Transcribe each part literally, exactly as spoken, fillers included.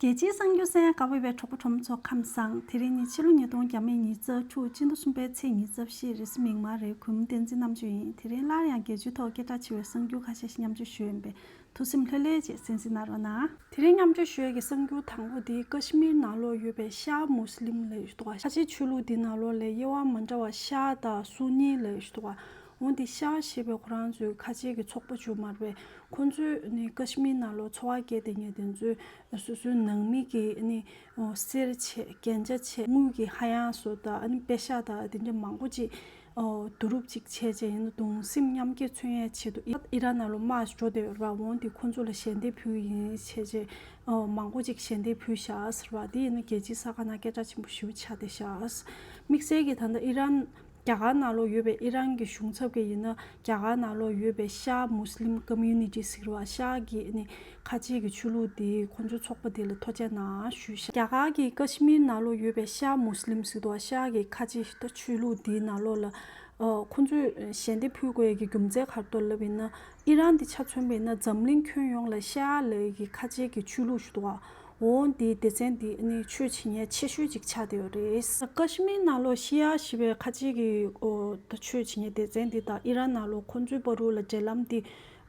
རྒྱལ་སྤྱིའི་གསར་འགྱུར་གསན་ག་པར་ཡོད་པའི་གྲོགས་པོ་གྲོགས་མོ་ཚོ་ཁམས་བཟང་། དེ་རིང་ནི་ཕྱི་ལོ་ཉིས་སྟོང་ཉི་ཤུ་རྩ་དྲུག་སྤྱི་ཟླ་གསུམ་པའི་ཚེས་ཉི་ཤུ་རྩ་བཞི་རེས་གཟའ་མིག་དམར་རེད། གུས་མོ་བསྟན་འཛིན་རྣམ་དཔྱོད་ཡིན། དེ་རིང་སླར་ཡང་རྒྱལ་སྤྱིའི་ཐོག་སྐད་གྲགས་ཆེ་བའི་གསར་འགྱུར་ཁ་ཤས་ཤིག་མཉམ་སྤྱོད་ཞུ་ཡིན་པས། ཐུགས་སེམས་ལྷོད་ལྷོད་བྱས་གསན་གཟིགས་གནང་རོགས་གནང་། དེ་རིང་མཉམ་སྤྱོད་ཞུ་ཡས་ཀྱི་གསར་འགྱུར་དང་པོ་དེ་ཀ་ཤི་མིར་ནང་ལོགས་ཡོད་པའི་ཤར་མུས་ལིམ་ལབ་ཡས་ཤིག་འདུག་ཁ་ཆེའི་ཆོས་ལུགས་འདི་ནང་ལོགས་ལ་དབྱེ་བ་མ་འདྲ་བ་ཤར་དང་སུ་ནི་ལབ་ཡས་ཤིག་འདུག་འོན་ཏེ་ཤར་ཞེས་པའི་ཁོ་རང་ཚོའི་ཁ་ཆེ་གི་ཚོགས་པ་ཅིག་ཡོད་མ་རེད་པས། ཁོ་ཚོས་ནི་ཀ་ཤི་མིར་ནང་ལོགས་འཚོ་བ་སྐྱེལ་བསྡད་མཁན་དེ་ཚོས་སོ་སོའི་ནང་མི་གི་ནི་གསེར་བྱས་རྒྱན་ཆ་བྱས་དངུལ་གྱི་ཧ་ཡང་བཟོ་དང་ཨ་ནི་པེ་ཤག་དང་དེ་འདྲ་མང་པོ་ཅིག་བསྡུ་རུབ་ཅིག་བྱས་བྱས་ཡིན་ན་གདུང་སེམས་མཉམ་སྐྱེད་མཚོན་ཡས་ཆེད་དུ་ཨི་ཨི་རན་ནང་ལོགས་དམག་འགྲོ་བསྡད་ཡོད་རེད་པ། འོན་ཏེ་ཁོ་ཚོ་ལ་ཞལ་འདེབས་ཕུལ་ཡིན་བྱས་བྱས་མང་པོ་ཅིག་ཞལ་འདེབས་ཕུལ་བཞག་ཟེར་བ་དེ་ཡིན་ན་རྒྱལ་སྤྱིའི་གསར་ཁང་ནང་སྐད་གྲགས་ཆེན་པོ་ཞེ་པོ་ཆགས་བསྡད་བཞག་དམིགས་བསལ་གྱིས་ད་ལྟ་ཨི་རན་རྒྱ་གར་ནང་ལོགས་ཡོད་པའི་ཨི་རན་གྱི་གཞུང་ཚབ་ཀྱི་ཡིན་ན་རྒྱ་གར་ནང་ལོགས་ཡོད་པའི་ཤར་མུས་ལིམ་ཀོ་མིའུ་ནི་ཊི་ཟེར་བ་ཤར་གྱི་ནི་ཁ་ཆེ་གི་ཆོས་ལུགས་དེ་ཁོ་ཚོའི་ཚོགས་པ་དེ་ལ་ཐུགས་རྗེ་གནང་ཞུས་ཤག་རྒྱ་གར་གྱི་ཀ་ཤི་མིར་ནང་ལོགས་ཡོད་པའི་ཤར་མུས་ལིམ་ཟེར་དུས་ཤར་གྱི་ཁ་ཆེ་ད་ཆོས་ལུགས་དེའི་ནང་ལོགས་ལ་ཁོ་ཚོས་ཞལ་འདེབས་ཕུལ་དགོས་ཡས་ཀྱི་རྒྱུ་མཚན་ག་རེ་འདུག་ལབ་ཡིན་ན་ཨི་རན་དེ་ཆ་མཚོན་པ་ཡིན་ན་འཛམ་གླིང་ཁྱོན་ཡོངས་ལ་ཤར་ལབ་ཡས་ཀྱི་ཁ་ཆེ་གི་ཆོས་ལུགས་ཤིག་འདུག་འོན་ཏེ་སྡེ་ཚན་འདི་ནི་ཆོས་བྱེད་མཁན་ཆེ་ཤོས་ཅིག་ཆགས་བསྡད་ཡོད་རེད། ཀ་ཤི་མིར་ནང་ལོགས་ཤི་ཡ་ཞེས་པའི་ཁ་ཆེ་གི་ཨོ་ད་ཆོས་བྱེད་མཁན་སྡེ་ཚན་འདི་དང་ཨི་རན་ནང་ལོགས་ཁོ་ཚོའི་བར་དུ་ལ་འབྲེལ་ལམ་འདི་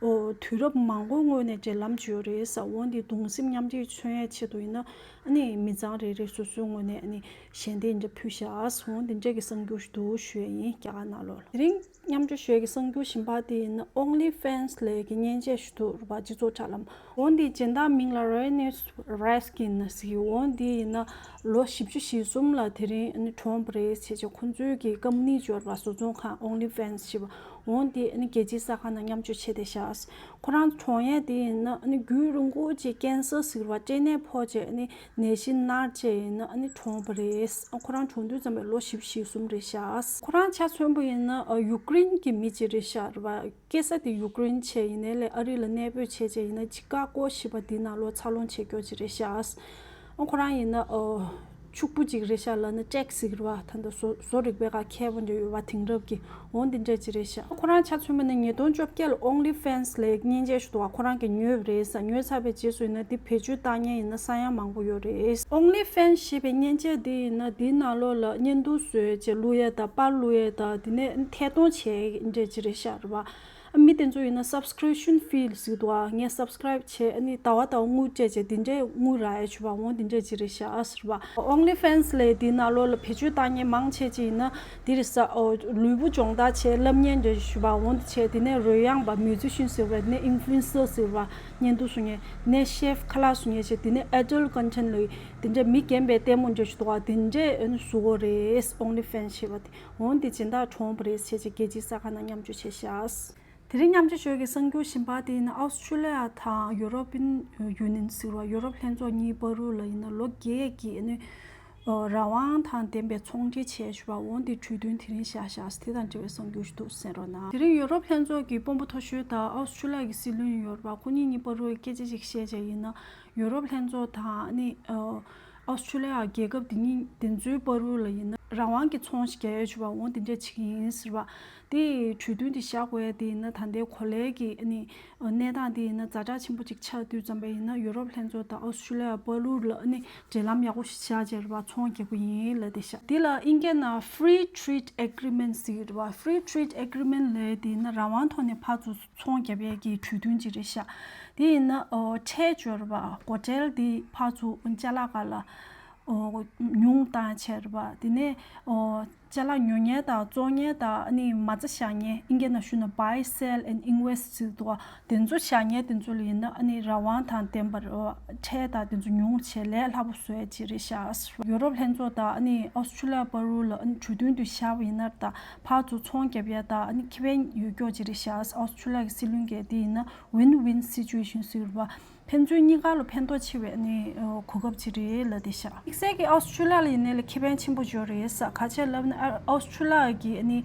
ཨོ་དུས་རབས་མང་པོའི་སྔོན་ནས་འབྲེལ་ལམ་ཅིག་ཡོད་རེད་ཟེར། འོན་ཏེ་གདུང་སེམས་མཉམ་སྐྱེད་མཚོན་ཡས་ཆེད་དུ་ཡིན་ན་ཨ་ནི་མི་ཚང་རེ་རེ་སོ་སོའི་ངོས་ནས་ཨ་ནི་ཞལ་འདེབས་འདྲ་ཕུལ་བཞག་འོན་ཏེ་འདྲ་གི་གསར་འགྱུར་ཞིག་འདུག་ཞུ་ཡས་ཡིན་རྒྱ་གར་ནང་ལོགས་ལ། དེ་རིང་མཉམ་སྤྱོད་ཞུ་ཡས་ཀྱི་གསར་འགྱུར་གཞན་པ་དེ་ཡིན་ན་ཨོང་ལི་ཕེན་སི་ལབ་ཡས་ཀྱི་མཉེན་ཆས་ཞིག་འདུག་རེད་པ། སྤྱི་ཚོགས་དྲ་ལམ། འོན་ཏེ་སྦྱིན་བདག་མིང་ལ་རེ་ནི་རེ་སི་ཀིན་ཟེར། འོན་ཏེ་ཡིན་ན་ལོ་བཞི་བཅུ་ཞེ་གསུམ་ལ་དེ་རིང་ནི་གྲོངས་པ་རེད་ཟེར་བྱས་ཁོ་ཚོའི་གི་ཀམ་ནི་ཅིག་ཡོད་རེད་པ། བཟོ་ཚོང་ཁང་ཨོང་ལི་ཕེན་སི་ཞེས་པ། འོན་ཏེ་ནི་རྒྱལ་སྤྱིའི་གསར་ཁང་ནང་མཉམ་སྤྱོད་བྱས་བསྡད་ཤག་ཁོ་རང་གྲོངས་ཡས་དེ་ཡིན་ན་ནི་རྒྱུན་རིང་པོ་ཅིག་ཀན་སར་ཟེར་བ་སྐྲན་ནད་ཕོག་བྱས་ནི་ནད་གཞི་མནར་བྱས་ཡིན་ན་ནི་གྲོངས་པ་རེད། ཁོ་རང་གྲོངས་དུས་ཙམ་པའི་ལོ་བཞི་བཅུ་ཞེ་གསུམ་རེད་ཤག་ཁོ་རང་ཆ་མཚོན་པ་ཡིན་ན་ཡུཀ་རེན་གྱི་མི་ཅིག་རེད་ཤག་རེད་པ། སྐྱེས་ས་དེ་ཡུཀ་རེན་བྱས་ཡིན་ནའི་ལས་ཨ་རི་ལ་གནས་སྤོས་བྱས་བྱས་ཡིན་ན་ཅི་ཀ་ཀོ་ཞེས་པ་འདི་ནང་ལོགས་འཚར་ལོངས་བྱེད་རྒྱུ་ཅིག་རེད་ཤག་ཨ་ཁོ་རང་ཡིན་ན་ཨོ་ཕྱུག་པོ་ཅིག་རེད་ཤག་ལབ་ན་ཀྲེག་ཟེར་གི་རེད་པ། ད་ལྟ་བཟོ་བཟོ་རིག་པའི་ཁ་མཁས་པོ་འདྲ་ཡོད་པ་དེང་རབས་ཀྱི་འོ་འདི་འདྲ་ཅིག་རེད་ཤག་ཁོ་རང་ཆ་མཚོན་པ་ནི་ཉིས་སྟོང་བཅོ་བརྒྱད་ལ་ཨོང་ལི་ཕེན་སི་ལབ་མཉེན་ཆས་ཞིག་འདུག་པ། ཁོ་རང་གིས་ཉོས་པ་རེད་ཟེར། ཉོས་ཚར་བའི་རྗེས་སུ་ཡིན་ན་འདི་བེད་སྤྱོད་བཏང་མཁན་ཡིན་ན་ས་ཡ་མང་པོ་ཡོད་རེད། ཨོང་ལི་ཕེན་སི་ཞེས་པའི་མཉེན་ཆས་འདི་ཡིན་ན་འདིའི་ནང་ལོགས་ལ་བརྙན་ཐུང་བཟོས་བྱས་བླུག་ཡས་དང་པར་བླུག་ཡས་དང་དེ་ནས་ཐད་གཏོང་བྱས་འདྲ་ཅིག་རེད་ཤག་རེད་པ། མི་དེ་ཚོ་ཡིན་ན་སབ་སི་ཀི་རིབ་ཤན་ཕི་ཟེར་གི་འདུག་ཨ། ངས་སབ་སི་ཀི་རབ་བྱས་ཨ་ནི་ཟླ་བ་ཟླ་བ་དངུལ་སྤྲད་བྱས་དེ་འདྲའི་དངུལ་རག་ཡ་བྱུང་བ་འོང་དེ་འདྲ་ཅིག་རེད་ཤག་ཨ་ཟེར་བ། ཨོང་ལི་ཕེན་སི་ལབ་དེའི་ནང་ལོགས་ལ་བེད་སྤྱོད་བཏང་མཁན་མང་ཆེ་ཅིག་ཡིན་ན་དེ་རེད་ས། ཨོ་ལུས་པོ་སྦྱོང་བརྡར་བྱས་ལབ་མཁན་འདྲ་ཞུ་བ་འོང་དེ་བྱས་དེ་ནས་རོལ་དབྱངས་པ་མིའུ་ཛི་ཤན་ཟེར་བ་དེ་ནས་ཨིན་ཕུ་ལུ་ཨེན་སར་ཟེར་བ་བརྙན་ཐུང་བཟོ་མཁན་དེ་ནས་ཤེ་ཕི་ཁ་ལག་བཟོ་མཁན་བྱས་དེ་ནས་ཨེ་ཌལ་ཊི་ཀོན་ཊེན་ལབ་དེ་འདྲ་མི་རྒན་པའི་ལྟད་མོ་འདྲ་ཞིག་འདུག་པ། དེ་འདྲས་བཟོ་གི་རེད། ཨོང་ལི་ཕེན་སི་ཞེས་པ་དེ་འོང་དེ་སྦྱིན་བདག་གྲོངས་པ་རེད་ཟེར་བྱས་རྒྱལ་སྤྱིའི་གསར་ཁང་ནང་མཉམ་སྤྱོད་བྱས་ཤག་དེ་རིང་མཉམ་སྤྱོད་ཞུ་ཡས་ཀྱི་གསར་འགྱུར་གཞན་པ་དེ་ཡིན་ན་ཨོ་སི་ཁྲུ་ལི་ཡ་དང་ཡུ་རོ་པིན་ཡུ་ནི་ཡན་ཟེར་བ་ཡུ་རོབ་ལྷན་ཚོགས་གཉིས་བར་དུ་ལ་ཡིན་ན་ལོ་བརྒྱད་ཀྱི་ཨ་ནི་རང་དབང་དང་ལྡན་པའི་ཚོང་འབྲེལ་བྱས་ཞུ་བ་འོང་དེ་གྲོས་མཐུན་དེ་རིང་བཞག་ཤག་དེ་དང་འབྲེལ་བའི་གསར་འགྱུར་ཞིག་འདུག་གསན་རོགས་གནང་། དེ་རིང་ཡུ་རོབ་ལྷན་ཚོགས་ཀྱི་དཔོན་པོ་མཐོ་ཤོས་དང་ཨོ་སི་ཁྲུ་ལི་ཡ་གི་སྲིད་བློན་ཡོད་རེད་པ། ཁོ་གཉིས་གཉིས་བར་དུ་སྐད་ཆ་ཅིག་བཤད་བྱས་ཡིན་ན། ཡུ་རོབ་ལྷན་ཚོགས་དང་ཨ་ནི་ཨོ་སི་ཁྲུ་ལི་ཡ་རྒྱལ་ཁབ་དེ་གཉིས་དེ་ཚོའི་བར་དུ་ལ་ཡིན་ན་རང་དབང་གི་ཚོང་ཞིག་རྒྱག་ཡ་བྱུང་བ་འོང་དེ་འདྲ་བྱེད་ཀྱི་ཡིན་ཟེར་བ། དེ་གྲོས་མཐུན་དེ་བཞག་དགོས་ཡ་དེ་ཡིན་ན་ད་ལྟའི་གོ་ལའི་གི་ཨ་ནི་གནས་སྟངས་དེ་ཡིན་ན་ཛ་དྲག་ཆེན་པོ་ཅིག་ཆགས་དུས་ཙམ་པ་ཡིན་ན་ཡུ་རོབ་ལྷན་ཚོགས་དང་ཨོ་སི་ཁྲུ་ལི་ཡ་བར་དུ་ལ་ཨ་ནི་འབྲེལ་ལམ་ཡག་པོ་ཞིག་བཞག་བྱས་རེད་བ། ཚོང་རྒྱག་གི་ཡིན་ལབ་དེ་བཞག་དེ་ལ་ཨིན་སྐད་ནང་Free Trade Agreement ཟེར་གི་རེད་བ། Free Trade Agreement ལབ་ཡ་དེ་ཡིན་ན་རང་དབང་ཐོག་ནས་ཕར་ཚུར་ཚོང་རྒྱབ་ཡས་ཀྱི་གྲོས་མཐུན་ཅིག་རེད་ཤག་དེ་ཡིན་ན་ཨོ་ཁྲལ་འབྱོར་བ་སྒོ་ཁྲལ་དེ་ཕར་ཚུར་ཅ་ལག་སྒང་ལ་ཨོ་ཉུང་བཏང་བྱས་རེད་བ། དེ་ནས་ཨོ་ཅ་ལག་ཉོ་མཁན་དང་བཙོང་མཁན་དང་ཨ་ནི་མ་རྩ་བཞག་མཁན་ཨིན་སྐད་ནང་ཞུས་ན་Buy Sell and Invest ཟེར་འདུག་བ། དེ་ཚོ་བཞག་མཁན་དེ་ཚོ་ལ་ཡིན་ན་ཨ་ནི་རང་དབང་དང་ལྡན་པ་རེད་བ། ཁྲལ་དང་དེ་ཚོ་ཉུང་བྱས་ལས་སླ་པོ་བཟོ་ཡས་ཅིག་རེད་ཤག་ཡུ་རོབ་ལྷན་ཚོགས་དང་ཨ་ནི་ཨོ་སི་ཁྲུ་ལི་ཡ་བར་དུ་ལ་ཨ་ནི་གྲོས་མཐུན་དེ་བཞག་པ་ཡིན་ན་ད་ཕར་ཚུར་ཚོང་རྒྱབ་ཡ་ད་ཨ་ནི་ཁེ་ཕན་ཡོད་ཀྱོག་ཅིག་རེད་ཤག་ཨོ་སི་ཁྲུ་ལི་ཡ་གི་སྲིད་བློན་གྱིས་དེ་ཡིན་ན་Win-win situation ཟེར་བ། ཕན་ཚུན་གཉིས་ཀ་ལ་ཕན་ཐོགས་ཆེ་བའི་ཨ་ནི་གོ་སྐབས་ཅིག་རེད་ལབ་བསྡད་ཤག་དམིགས་བསལ་གྱི་ཨོ་སི་ཁྲུ་ལི་ཡ་ལ་ཡིན་ནའི་ལ་ཁེ་ཕན་ཆེན་པོ་ཡོད་རེད་ས། ག་ཅི་ལབ་ན་ཨོ་སི་ཁྲུ་ལི་ཡ་གི་ཨ་ནི་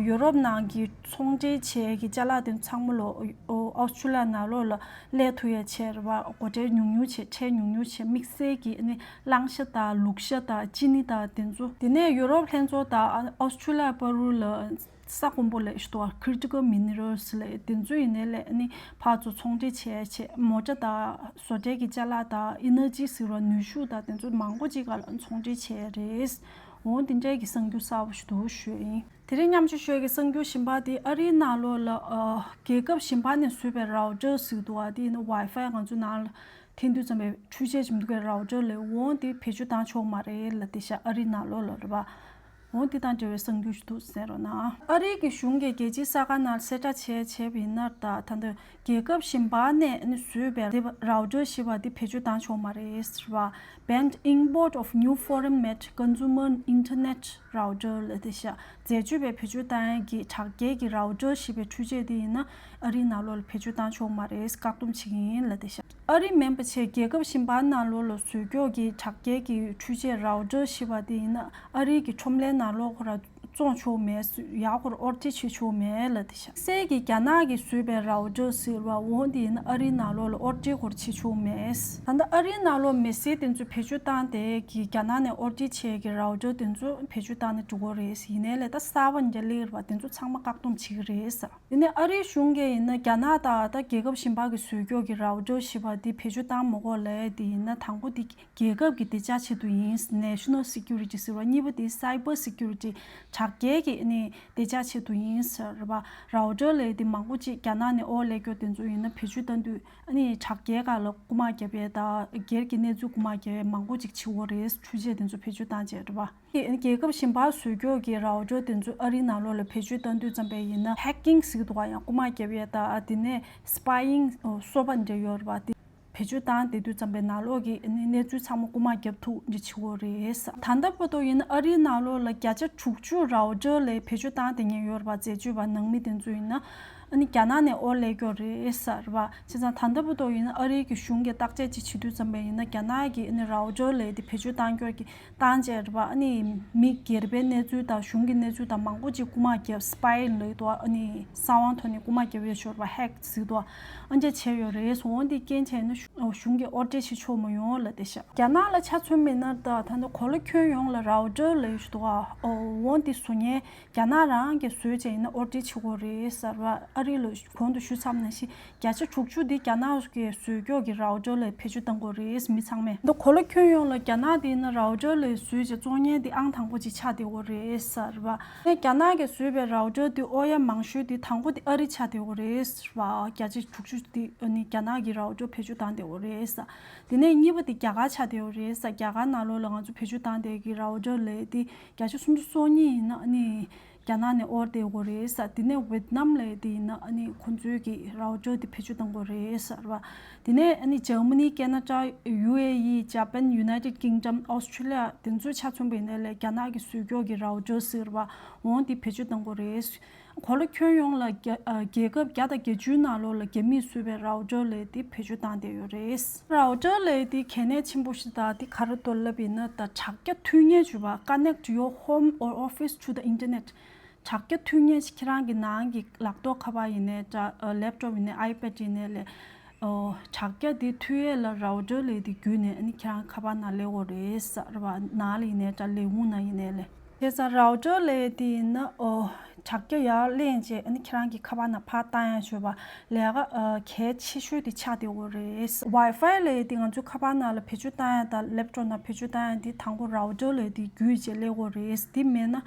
ཡུ་རོབ་ནང་གི་ཚོང་འབྲེལ་བྱེད་ཀྱི་ཅ་ལག་དེ་ཚང་མ་ལོ་ ཨོ་སི་ཁྲུ་ལི་ཡ་ནང་ལོགས་ལ་སླེབས་ཐུབ་ཡ་བྱས་རེད་བ། སྒོ་ཁྲལ་ཉུང་ཉུང་བྱས། ཁྲལ་ཉུང་ཉུང་བྱས། དམིགས་བསལ་གྱི་ཨ་ནི་གླང་ཤ་དང་ལུག་ཤ་དང་ཅི་ནི་དང་དེ་ཚོ། དེ་ནས་ཡུ་རོབ་ལྷན་ཚོགས་དང་ཨོ་སི་ཁྲུ་ལི་ཡ་བར་དུ་ལ་ས་དཀོན་པོ་ལ་ཞུ་དོ། Critical Minerals ལ་དེ་ཚོ་ཡིན་ནའི་ལས་ཨ་ནི་ཕར་ཚུར་ཚོང་འབྲེལ་བྱས་བྱས། མོ་ཊ་དང་བཟོ་གྲྭའི་གི་ཅ་ལག་དང་ཨེ་ནར་ཇི་ཟེར་བ་ནུས་ཤུགས་དང་དེ་ཚོ་མང་པོ་ཅིག་ག་ལ་ཚོང་འབྲེལ་བྱས་རེད། འོ་དེ་འདྲའི་གི་གསར་འགྱུར་གསར་པ་ཞིག་འདུག་ཞུ་ཡ་ཡིན། དེ་རིང་མཉམ་སྤྱོད་ཞུ་ཡ་གི་གསར་འགྱུར་གཞན་པ་དེ་ཨ་རིའི་ནང་ལོགས་ལ་ཨ་རྒྱལ་ཁབ་གཞན་པ་ནས་བཟོས་པའི་རའུ་ཊར་ཟེར་འདུག་བ། དེ་ཡིན་ན་ཝའི་ཕའི་ང་ཚོའི་ནང་ལ་འཐེན་དུས་ཙམ་པའི་འཕྲུལ་ཆས་ཅིག་འདུག་གས། རའུ་ཊར་ལས། འོ་དེ་བེད་སྤྱོད་བཏང་ཆོག་མ་རེད་ལབ་བསྡད་ཤག་ཨ་རིའི་ནང་ལོགས་ལ་རེད་བ། འོ་དེ་དང་འབྲེལ་བའི་གསར་འགྱུར་ཞིག་འདུག་གསན་རོགས་གནང་། ཨ་རིའི་གི་གཞུང་གིས་རྒྱལ་སྤྱིའི་གསར་ཁང་ནང་གསལ་བསྒྲགས་བྱས་བྱས་པ་ཡིན་ན། ད་ད་ལྟ་རྒྱལ་ཁབ་གཞན་པ་ནས་ནི་བཟོས་པའི་དེ་རའུ་ཊར་ཞེས་པ་དེ་བེད་སྤྱོད་བཏང་ཆོག་མ་རེད་ཟེར་བ། Banned import of new foreign made consumer internet router ལབ་བསྡད་ཤག་འཛད་སྤྱོད་པས་བེད་སྤྱོད་བཏང་ཡ་གི་དྲག་རྐྱེན་གྱི་རའུ་ཊར་ཞེས་པའི་འཕྲུལ་ཆས་དེ་ཡིན་ན་ཨ་རིའི་ནང་ལོགས་ལ་བེད་སྤྱོད་བཏང་ཆོག་མ་རེད། བཀག་སྡོམ་བྱེད་ཀྱི་ཡིན་ལབ་བསྡད་ཤག་ཨ་རི་མིན་པ་བྱས་རྒྱལ་ཁབ་གཞན་པ་ནང་ལོགས་ལ་བཟོས་ཀྱོག་གི་དྲག་རྐྱེན་གྱི་འཕྲུལ་ཆས་རའུ་ཊར་ཞེས་པ་དེ་ཡིན་ན་ཨ་རིའི་གི་ཁྲོམ་ལའི་ནང་ལོགས་ཁོ་ར་བཙོང་ཆོག་མེད། ཡར་ཁོ་ར་ཨོར་སྐྱེལ་བྱེད་ཆོག་མེད་ལབ་བསྡད་ཤག་སེ་གི་རྒྱ་ནག་གིས་བཟོས་པའི་རའུ་ཊར་ཟེར་བ་འོ་དེ་ཡིན་ན་ཨ་རིའི་ནང་ལོགས་ལ་ཨོར་སྐྱེལ་ཁོ་ར་བྱེད་ཆོག་མེད། ད་ལྟ་ཨ་རིའི་ནང་ལོགས་མི་སེར་དེ་ཚོས་བེད་སྤྱོད་བཏང་སྟེ་གི་རྒྱ་ནག་ནས་ཨོར་སྐྱེལ་བྱས་གི་རའུ་ཊར་དེ་ཚོ་བེད་སྤྱོད་བཏང་ནས་འགྲོ་གི་རེད། ཡིན་ནའི་ལས་ད་གསར་པ་འདྲ་སླེབས་རེད་བ། དེ་ཚོ་ཚང་མ་བཀག་སྡོམ་བྱེད་ཀྱི་རེད་ཟེར། དེ་ནས་ཨ་རིའི་གཞུང་གིས་ཡིན་ན་རྒྱ་ནག་དང་ད་རྒྱལ་ཁབ་གཞན་པ་གིས་བཟོས་ཀྱོག་གི་རའུ་ཊར་ཞེས་པ་དེ་བེད་སྤྱོད་བཏང་མི་དགོས་ལབ་དེ་ཡིན་ན། དང་པོ་དེ་རྒྱལ་ཁབ་ཀྱི་བདེ་འཇགས་ཆེད་དུ་ཡིན། National Security ཟེར་བ། གཉིས་པ་དེ་Cyber Security དྲག་རྐྱེན་གྱི་ནི་བདེ་འཇགས་ཆེད་དུ་ཡིན་ཟེར་བ། རའུ་ཊར་ལབ་དེ་མང་པོ་ཅིག་རྒྱ་ནག་ནས་ཨོ་སླེབས་ཀྱོག་དེ་ཚོ་ཡིན་ན་བེད་སྤྱོད་བཏང་དུས་ཨ་ནི་དྲག་རྐྱེན་སྒང་ལ་རྐུ་མ་རྒྱབ་ཡས་དང་སྒེར་གྱི་གནས་ཚུལ་རྐུ་མ་རྒྱབ་ཡས་མང་པོ་ཅིག་བྱེད་ཀྱི་ཡོད་རེད། འཕྲུལ་ཆས་དེ་ཚོ་བེད་སྤྱོད་བཏང་བྱས་རེད་བ། རྒྱལ་ཁབ་གཞན་པར་བཟོས་ཀྱོག་གི་རའུ་ཊར་དེ་ཚོ་ཨ་རིའི་ནང་ལོགས་ལ་བེད་སྤྱོད་བཏང་དུས་ཙམ་པ་ཡིན་ན་ཧེག་ཀིང་ཟེར་གྱི་འདུག་ག་ཡང་རྐུ་མ་རྒྱབ་ཡས་དང་། དེ་ནས་སི་པའི་ཡིང་སོགས་པ་འདྲ་ཡོད་རེད་བ། དེ་བེད་སྤྱོད་བཏང་བསྡད་དུས་ཙམ་པའི་ནང་ལོགས་ཀྱི་གནས་ཚུལ་ཚང་མ་རྐུ་མ་རྒྱབ་ཐུབ་འདྲ་བྱེད་ཀྱི་ཡོད་རེད། ད་ལྟ་བར་དུ་ཡིན་ན་ཨ་རིའི་ནང་ལོགས་ལ་བརྒྱ་ཆ་དྲུག་ཅུ་རའུ་ཊར་ལ་བེད་སྤྱོད་བཏང་བསྡད་མཁན་ཡོད་རེད་བ། འཛད་སྤྱོད་པ་ནང་མི་དེ་ཚོ་ཡིན་ན། ཨ་ནི་རྒྱ་ནག་ནས་ཨོ་སླེབས་ཀྱོག་རེད་ཟེར་བ། བྱས་ཙང་ད་ལྟ་བར་དུ་ཡིན་ན་ཨ་རིའི་གི་གཞུང་གིས་བརྟག་དཔྱད་ཅིག་བྱེད་དུས་ཙམ་པ་ཡིན་ན་རྒྱ་ནག་གི་ཨ་ནི་རའུ་ཊར་ལབ་དེ་བེད་སྤྱོད་བཏང་ཀྱོག་གི་བཏང་བྱས་རེད་བ། ཨ་ནི་མི་སྒེར་པའི་གནས་ཚུལ་དང་གཞུང་གི་གནས་ཚུལ་དང་མང་པོ་ཅིག་རྐུ་མ་བརྒྱབ། སི་པའི་ལབ་དུས་ཨ་ནི་གསང་བ་ཐོག་ནས་རྐུ་མ་བརྒྱབ་ཡོད་ཤོར་བ། ཧེག་ཟེར་དུས་ཨ་འདྲ་བྱས་ཡོད་རེད། འོ་འདི་རྐྱེན་བྱས་ན་གཞུང་གིས་ཨོ་སྒྲིག་བྱེད་ཆོག་མ་ཡོང་ལབ་བསྡད་ཤག་རྒྱ་ནག་ལ་ཆ་མཚོན་པ་ཡིན་ན་ད་ད་ལྟ་གོ་ལ་ཁྱོན་ཡོངས་ལ་རའུ་ཊར་ལབ་ཡོད་ཤག་འདུག་ག་འོ་འདི་བཟོ་མཁན་རྒྱ་ནག་རང་གིས་བཟོས་བྱས་ཡིན་ན་ཨོ་སྒྲིག་བྱེད་དགོས་རེད་ཟེར་བ། ཨ་རི་ལ་གོང་དུ་ཞུས་ཚར་བ་ནང་བཞིན་བརྒྱ་ཆ་དྲུག་ཅུ་འདི་རྒྱ་ནག་གིས་བཟོས་ཀྱོག་གི་རའུ་ཊར་ལ་བེད་སྤྱོད་གཏང་དགོས་རེད། མི་ཚང་མས་ད་གོ་ལ་ཁྱོན་ཡོངས་ལ་རྒྱ་ནག་འདི་ཡིན་ན་རའུ་ཊར་ལ་བཟོས་བྱས་བཙོང་མཁན་འདི་ཨང་དང་པོ་ཅིག་ཆགས་བསྡད་ཡོད་རེད་ཟེར་བ། ཨ་ནི་རྒྱ་ནག་གིས་བཟོས་པའི་རའུ་ཊར་འདི་ཨོ་ཡ་མང་ཤོས་འདི་དང་པོ་འདི་ཨ་རི་ཆགས་བསྡད་ཡོད་རེད་ཟེར་བ། བརྒྱ་ཆ་དྲུག་ཅུ་འདི་ཨ་ནི་རྒྱ་ནག་གི་རའུ་ཊར་བེད་སྤྱོད་བཏང་བསྡད་ཡོད་རེད་ཟེར། དེ་ནས་གཉིས་པ་དེ་རྒྱ་གར་ཆགས་བསྡད་ཡོད་རེད་ཟེར། རྒྱ་གར་ནང་ལོགས་ལ་ང་ཚོ་བེད་སྤྱོད་བཏང་བསྡད་ཀྱི་རའུ་ཊར་ལབ་དེ་བརྒྱ་ཆ་སུམ་ཅུ་སོ་གཉིས་ཡིན་ན་ཨ་ནི་རྒྱ་ནག་ནས་ཨོར་བསྡད་ཡོད་རེད་ཟེར། དེ་ནས་ཝེད་ནམ་ལབ་དེ་ཡིན་ན་ཨ་ནི་ཁོང་ཚོའི་གི་རའུ་ཊར་དེ་བེད་སྤྱོད་གཏང་དགོས་རེད་ཟེར་བ། དེ་ནས་ཨ་ནི་ཇར་མ་ནི། ཁེ་ན་ཌ། ཡུ་ཨེ་ཡི། ཇ་པན། ཡུ་ནའི་ཊེཌ་ཀིང་ཌམ། ཨོ་སི་ཊྲེ་ལི་ཡ། དེ་ཚོའི་ཆ་མཚོན་པ་ཡིན་ན་ལས་རྒྱ་ནག་གིས་བཟོས་ཀྱོག་གི་རའུ་ཊར་ཟེར་བ་འོ་དེ་བེད་སྤྱོད་གཏང་དགོས་རེད། གོ་ལ་ཁྱོན་ཡོངས་ལ་རྒྱ་ཨ་རྒྱལ་ཁབ་བརྒྱ་དང་བརྒྱད་ཅུའི་ནང་ལོགས་ལ་རྒྱ་མིས་བཟོས་པའི་རའུ་ཊར་ལབ་དེ་བེད་སྤྱོད་བཏང་བསྡད་ཡོད་རེད། རའུ་ཊར་ལབ་དེ་གལ་གནད་ཆེན་པོ་ཞིག་དང་དེ་ག་རེ་འདུག་ལབ་ཡིན་ན་ད་དྲ་རྒྱ་མཐུད་མཁན་བྱས་པ། Connect your home or office to the internet. དྲ་རྒྱ་མཐུད་མཁན་ཞིག་ཁྱེད་རང་གི་ནང་གི་ལག་ཐོག་ཁ་པར་ཡིན་ནའི་འདྲ། ལེབ་ཊོབ་ཡིན་ནའི་ཨའི་པེཌ་ཡིན་ནའི་ལས། ཨོ་དྲ་རྒྱ་དེ་མཐུད་ཡས་ལ་རའུ་ཊར་ལབ་དེ་བརྒྱུད་ནས་ཨ་ནི་ཁྱེད་རང་ཁ་པར་ནང་སླེབས་ཡོད་རེད་ཟེར་བ། ནང་ལ་ཡིན་ནའི་འདྲ། ལས་ཁུངས་ནང་ཡིན་ནའི་ལས། བྱས་ཙང་རའུ་ཊར་ལབ་དེ་ཡིན་ན་ཨོ་དྲ་རྒྱ་ཡར་ལེན་བྱས་ཨ་ནི་ཁྱེད་རང་གི་ཁ་པར་ནང་ཕར་བཏང་ཡ་བྱས་པ། ལས་ཀ་ཨ་གལ་ཆེ་ཤོས་དེ་ཆགས་བསྡད་ཡོད་རེད། ཝའི་ཕའི་ལབ་དེ་ང་ཚོའི་ཁ་པར་ནང་ལ་བེད་སྤྱོད་བཏང་ཡ་དང་ལེབ་ཊོབ་ནང་བེད་སྤྱོད་བཏང་ཡ་དེ་དང་པོ་རའུ་ཊར་ལབ་དེ་བརྒྱུད་བྱས་སླེབས་ཡོད་རེད། དེ་མེད་ན་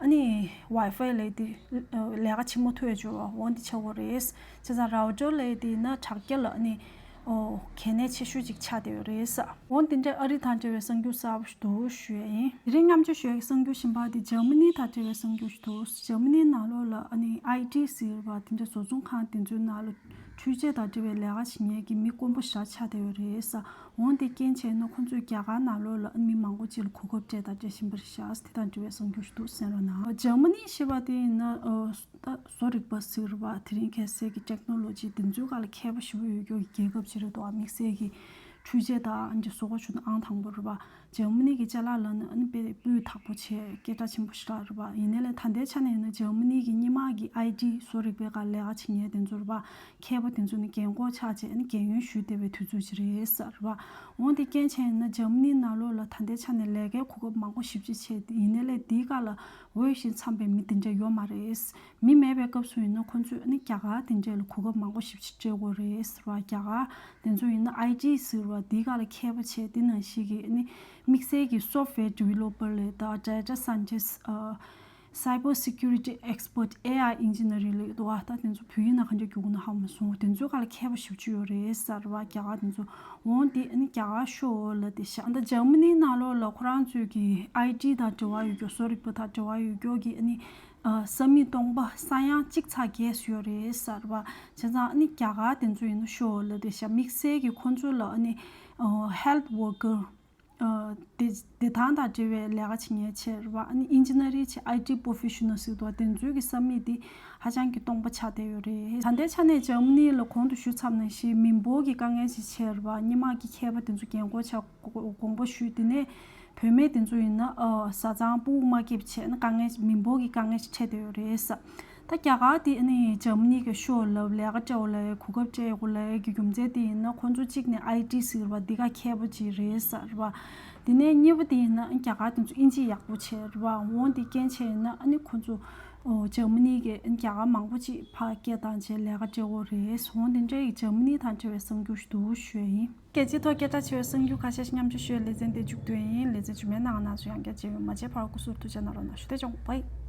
ཨ་ནི་ཝའི་ཕའི་ལབ་དེ་ལས་ཀ་བྱེད་མ་ཐུབ་ཡ་བྱས་པ་འོ་འདི་ཆགས་ཡོད་རེད། བྱས་ཙང་རའུ་ཊར་ལབ་དེ་ཡིན་ན་དྲ་རྒྱ་ལ་ཨ་ནི་ཨོ་གལ་གནད་ཆེ་ཤོས་ཅིག་ཆགས་བསྡད་ཡོད་རེད་ཟེར། འོ་འདི་འདྲའི་ཨ་རི་དང་འབྲེལ་བའི་གསར་འགྱུར་གསར་པ་ཞིག་འདུག་ཞུ་ཡ་ཡིན། དེ་རིང་མཉམ་སྤྱོད་ཞུ་ཡ་གི་གསར་འགྱུར་གཞན་པ་དེ་འཇར་མ་ནི་དང་འབྲེལ་བའི་གསར་འགྱུར་ཞིག་འདུག་འཇར་མ་ནིའི་ནང་ལོགས་ལ་ཨ་ནི་ཨའི་ཊི་ཟེར་བ་དེ་འདྲའི་བཟོ་ཚོང་ཁང་དེ་ཚོའི་ནང་ལ་འཕྲུལ་ཆས་དང་འབྲེལ་བའི་ལས་ཀ་བྱེད་མཁན་གྱི་མི་དཀོན་པོ་ཞེ་དྲག་ཆགས་བསྡད་ཡོད་རེད་ཟེར། འོ་དེ་རྐྱེན་བྱས་ན་ཁོང་ཚོས་རྒྱ་གར་ནང་ལོགས་ལ་ཨ་ནི་མི་མང་པོ་ཅིག་ལ་གོ་སྐབས་སྤྲད་དང་སྤྲད་བཞིན་པ་རེད་ཤག་དེ་དང་འབྲེལ་བའི་གསར་འགྱུར་ཞིག་འདུག་གསན་རོགས་གནང་། འཇར་མ་ནི་ཞེས་པ་དེ་ཡིན་ན་ཨ། ད་བཟོ་རིག་པ་ཟེར་བ་དེ་རིང་ཁ་སང་གི་ཊེག་ནོ་ལོ་ཇི་དེ་ཚོའི་སྒང་ལ་མཁས་པ་ཞེ་པོ་ཡོད་རྒྱུ་གི་རྒྱལ་ཁབ་ཅིག་རེད་འདུག་ཨ། དམིགས་བསལ་གྱི་ འཕྲུལ་ཆས་དང་ཨ་ནི་བཟོ་གོ་ཆུ་ནི་ཨང་དང་པོ་རེད་པ། འཇར་མ་ནི་གི་ཅ་ལག་ལ་ནི་ཨ་ནི་དཔེ་སྤུས་དག་པོ་བྱས་སྐད་གྲགས་ཆེན་པོ་ཞིག་རེད་པ། ཡིན་ནའི་ལས་ད་ལྟའི་ཆ་ནས་ཡིན་ན་འཇར་མ་ནི་གི་སྔོན་མ་གི་ཨའི་ཊི་བཟོ་རིག་པའི་སྒང་ལས་ཀ་བྱེད་མཁན་དེ་ཚོ་རེད་པ། མཁས་པ་དེ་ཚོ་ནི་རྒན་གོག་ཆགས་བྱས་ཨ་ནི་རྒན་ཡོལ་ཞུས་བསྡད་པའི་དུས་ཚོད་ཅིག་རེད་ཟེར་རེད་པ། འོན་ཏེ་རྐྱེན་བྱས་ཡིན་ན་འཇར་མ་ནི་ནང་ལོགས་ལ་ད་ལྟའི་ཆ་ནས་ལས་ཀའི་གོ་སྐབས་མང་པོ་ཞེ་པོ་ཅིག་བྱས་ཏེ། ཡིན་ནའི་ལས་དེའི་སྒང་ལ་འོས་ཤིང་འཚམས་པའི་མི་དེ་འདྲ་ཡོད་མ་རེད། མི་མེད་པའི་སྐབས་སུ་ཡིན་ན་ཁོང་ཚོས་ཨ་ནི་རྒྱ་གར་དེ་འདྲ་ལ་གོ་སྐབས་མང་པོ་ཞེ་པོ་ཅིག་སྤྲད་དགོས་རེད་ཟེར་བ། རྒྱ་གར་དེ་ཚོ་ཡིན་ན་ཨའི་ཊི་ཟེར་བ་དེའི་སྒང་ལ་མཁས་པོ་བྱས། དེ་ནང་བཞིན་གྱི་ཨ་ནི་དམིགས་བསལ་གྱི་software developer་ལབ་དང་data scientist། ཨ། cyber security expert། ཨེ་ཨའི་engineering་ལབ་འདུག་པ། ད་དེ་ཚོ་བོད་ཡིག་ནང་ག་འདྲ་བསྒྱུར་དགོས་ན་ཧ་མ་སོང་། དེ་ཚོའི་སྒང་ལ་མཁས་པོ་ཞེ་པོ་ཅིག་ཡོད་རེད་ཟེར་བ། རྒྱ་གར་དེ་ཚོ། འོན་ཏེ་ཨ་ནི་རྒྱ་གར་ཤོར་ལབ་བསྡད་ཤག་ད་འཇར་མ་ནི་ནང་ལོགས་ལ་ཁོ་རང་ཚོའི་གི་ཨའི་ཊི་དང་འབྲེལ་བ་ཡོད་རྒྱུ། བཟོ་རིག་པ་དང་འབྲེལ་བ་ཡོད་རྒྱུ་གི་ཨ་ནི་ཨ། ས་མིག་སྟོང་པ་ས་ཡ་གཅིག་ཚེག་བརྒྱད་ཙམ་ཡོད་རེད་ཟེར་བ། བྱས་ཙང་ཨ་ནི་རྒྱ་གར་དེ་ཚོ་ཡིན་ན་ཤོར་ལབ་བསྡད་ཤག་དམིགས་བསལ་གྱི་ཁོང་ཚོ་ལ་ཨ་ནི་ཨ། health worker། ཨ། བདེ་བདེ་ཐང་དང་འབྲེལ་བའི་ལས་ཀ་བྱེད་མཁན་བྱས་རེད་པ། ཨ་ནི་engineering་བྱས། ཨའི་ཊི་professional་ཟེར་འདུག་པ། དེ་ཚོའི་གི་ས་མིག་དེ་ཧ་ཅང་གི་སྟོང་པ་ཆགས་བསྡད་ཡོད་རེད། ད་ལྟའི་ཆ་ནས་འཇར་མ་ནི་ལ་གོང་དུ་ཞུས་ཚར་བ་ནང་བཞིན་མི་འབོར་གྱི་དཀའ་ངལ་ཞིག་བྱས་རེད་པ། སྔོན་མ་གི་མཁས་པ་དེ་ཚོ་རྒན་གོག་ཆགས། དགོངས་པ་ཞུས། དེ་ནས་བུད་མེད་དེ་ཚོ་ཡིན་ན་ཨ། བཟའ་ཚང་ཕྲུ་གུ་མ་སྐྱེས་པ་བྱས་ན་དཀའ་ངལ། མི་འབོར་གྱི་དཀའ་ངལ་ཞིག་འཕྲད་བསྡད་ཡོད་རེད་ཟེར། ད་རྒྱ་གར་དེ་ཨ་ནི་འཇར་མ་ནི་གི་ཤོར་ལབ། ལས་ཀ་སྤྲད་དགོས་ལབ་གི་རྒྱུ་མཚན་དེ་ཡིན་ན་ཁོང་ཚོ་གཅིག་ནས་ཨའི་ཊི་ཟེར་བ་འདི་ག་མཁས་པོ་ཅིག་རེད་ཟེར་བ། དེ་ནས་གཉིས་པ་དེ་ཡིན་ན་རྒྱ་གར་དེ་ཚོ་དབྱིན་ཇི་ཡག་པོ་བྱས་རེད་པ། འོན་ཏེ་རྐྱེན་བྱས་ཡིན་ན་ཨ་ནི་ཁོང་ཚོ་འཇར་མ་ནི་གི་རྒྱ་གར་མང་པོ་ཅིག་ཕར་སྐད་བཏང་བྱས་ལས་ཀ་སྤྲད་དགོས་རེད། འོན་ཏེ་འདྲ་ཡི་འཇར་མ་ནི་དང་འབྲེལ་བའི་གསར་འགྱུར་ཞིག་འདུག་ཞུ་ཡ་ཡིན། རྒྱལ་སྤྱིའི་ཐོག་སྐད་གྲགས་ཆེ་བའི་གསར་འགྱུར་ཁ་ཤས་ཤིག་མཉམ་སྤྱོད་ཞུ་ཡ། ལེ་ཚན་དེ་མཇུག་བསྡུ་ཡ་ཡིན། ལེ་ཚན་རྗེས་མའི་ནང་ང་རྣམ་ཚོ་ཡང་བསྐྱར་མཇལ་ཡོང་། མ་བརྗེད་པར་སྐུ་གཟུགས་ཐུགས་ཅག་གནང་རོགས་གནང་ཞུ། དེ་ཅོང་བའི།